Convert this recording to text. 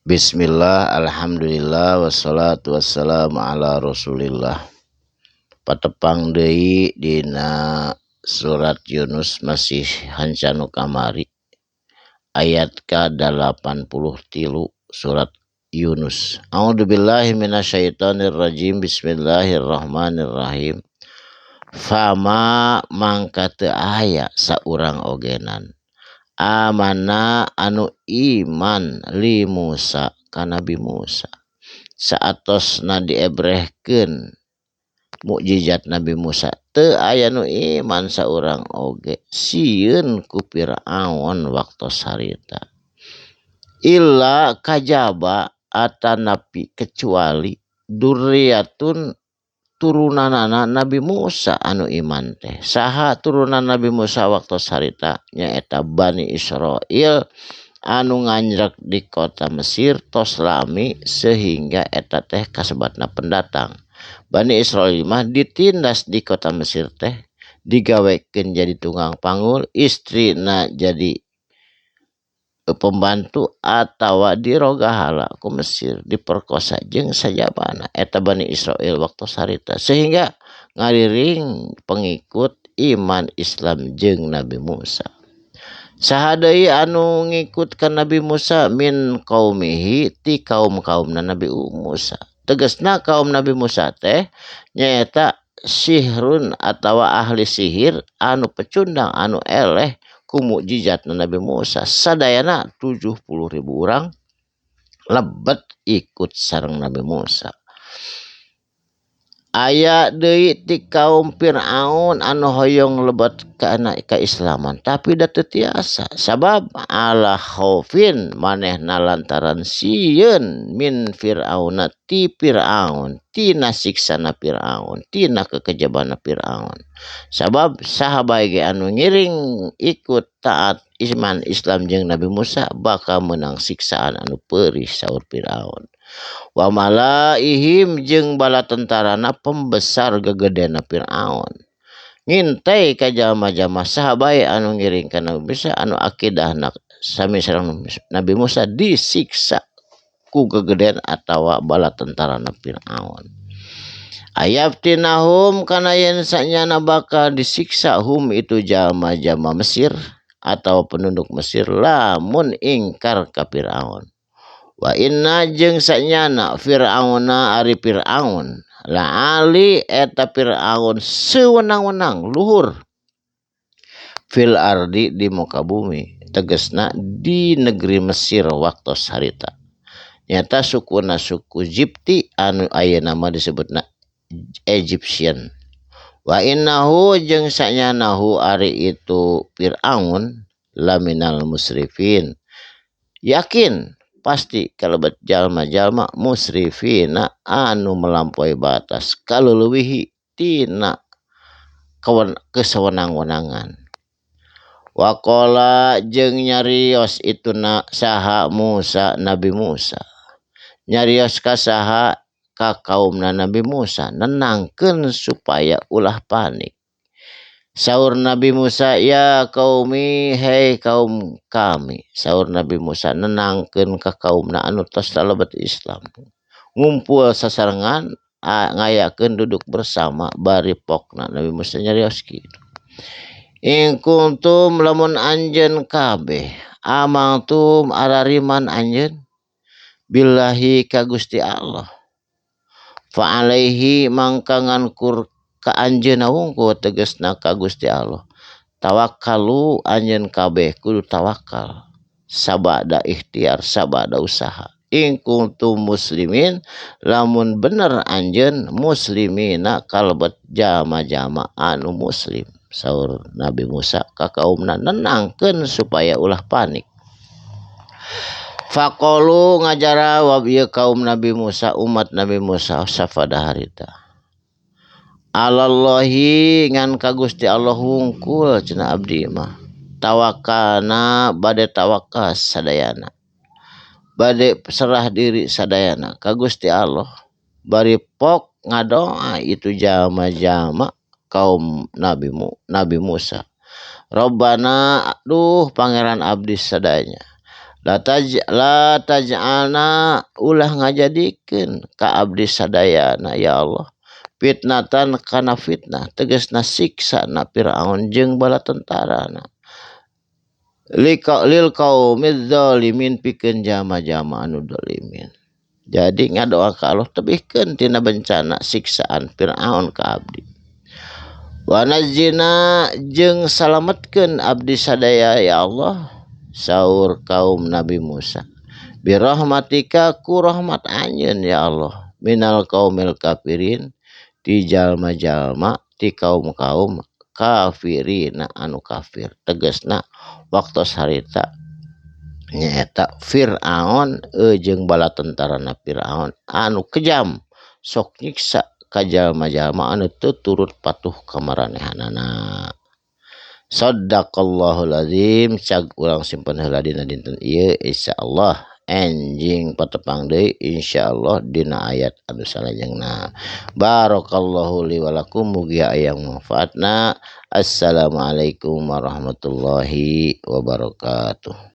Bismillah, alhamdulillah, wassalatu wassalamu ala rasulillah. Patepang deui dina surat Yunus masih hancanu kamari ayat ka-83 surat Yunus. A'udzubillahi minasyaitonirrajim. Bismillahirrahmanirrahim. Fama mangka teu aya saurang ogenan amana anu iman li Musa ka Nabi Musa saatosna diebrehkeun mukjizat Nabi Musa teu aya nu iman saurang oge sieun ku Firaun waktos harita illa kajaba atanapi kecuali durriyatun turunanana Nabi Musa anu iman teh. Saha turunan Nabi Musa waktos harita? Nyaeta Bani Israil anu nganjrek di kota Mesir tos lami sehingga eta teh kasebatna pendatang. Bani Israil mah ditindas di kota Mesir teh, digawekeun jadi tukang panggul, istrina jadi pembantu atawa dirogahala ku Mesir, diperkosa jeung sajabana. Eta Bani Israil waktu harita sehingga ngariring pengikut iman Islam jeung Nabi Musa. Saha deui anu ngikut ka Nabi Musa? Min qaumihi ti kaum-kaumna Nabi Musa. Tegasna kaum Nabi Musa teh nyaeta sihrun atawa ahli sihir anu pecundang anu eleh ku mukjizat Nabi Musa. Sadayana 70.000 urang lebet ikut sareng Nabi Musa. Aya deui ti kaum Fir'aun anu hoyong lebet kana keislaman tapi da teu tiasa sabab ala khaufin manehna lantaran sieun min Fir'auna ti Fir'aun tina siksana Fir'aun tina kekejabana Fir'aun. Sabab saha bae ge anu ngiring ikut taat iman Islam jeung Nabi Musa bakal meunang siksaan anu peurih saur Fir'aun. Wa malaihim jeung bala tentarana pembesar gegedena Fir'aun ngintai ka jalma-jalma saha bae anu ngiring ka Nabi Musa anu akidahna sami sareng Nabi Musa disiksa ku gegeden atawa bala tentarana Fir'aun. Ayabtinahum kana yen sanyana bakal disiksa hum itu jalma-jalma Mesir atau penduduk Mesir lamun ingkar ka Fir'aun. Wa inna jeung sanyana Fir'auna ari Fir'aun la ali eta Fir'aun sewenang-wenang luhur fil ardi di muka bumi tegasna di negeri Mesir waktos harita. Nyata sukuna suku Jipti anu ayeuna mah disebutna Egyptian. Wa innahu jeung sanyanahu ari itu Fir'aun laminal musrifin yakin pasti kalebet jalma-jalma musrifina anu melampaui batas kaleulewihi tina kesewenang-wenangan. Waqala jeung nyarios ituna saha Musa Nabi Musa nyarios ka saha ka kaumna Nabi Musa nenangkeun supaya ulah panik. Saur Nabi Musa, ya qaumi hei kaum kami. Saur Nabi Musa nenangkeun ka kaumna anu tos talebet Islam ngumpul sasarengan ngayakeun duduk bersama bari pokna Nabi Musa nyarios kitu. In kuntum lamun anjeun kabeh amantum arariman anjeun billahi ka Gusti Allah fa alaihi mangka ngankur ka anjeunna wungkul tegasna ka Gusti Allah tawakkalu anjeun kabeh kudu tawakal sabada ikhtiar sabada usaha. In kuntum muslimin lamun bener anjeun muslimina kalebet jama-jama anu muslim. Saur Nabi Musa ka kaumna nenangkeun supaya ulah panik. Faqalu ngajarawab ieu kaum Nabi Musa umat Nabi Musa safada harita Alallahi ngan ka Gusti Allah wungkul cenah abdi mah tawakalna bade tawakal sadayana bade serah diri sadayana ka Gusti Allah bari pok ngadoa itu jalma-jalma kaum Nabi Musa. Rabbana aduh pangeran abdi sadayana La taj'alna ulah ngajadikeun ka abdi sadayana ya Allah fitnatan kana fitnah tegasna siksa na Firaun jeung bala tentarana lil qaumiz zalimin pikeun jama-jama anu zalimin. Jadi ngadoa ka Allah tebihkeun tina bencana siksaan Firaun ka abdi. Wa najjina jeung salametkeun abdi sadaya ya Allah saur kaum Nabi Musa birahmatika ku rahmat anjeun ya Allah minal qaumil kafirin ti jalma-jalma ti kaum-kaum kafirina anu kafir tegasna waktos harita nyaeta Firaun jeung bala tentarana Firaun anu kejam sok nyiksa ka jalma-jalma anu teu turut patuh ka maranehanana. Sadaqallahul azim. Cag urang simpen heula dina dinten ieu insyaallah enjing patepang deui insyaallah dina ayat anu salajengna. Barakallahu li wa lakum, mugi aya manfaatna. Assalamualaikum warahmatullahi wabarakatuh.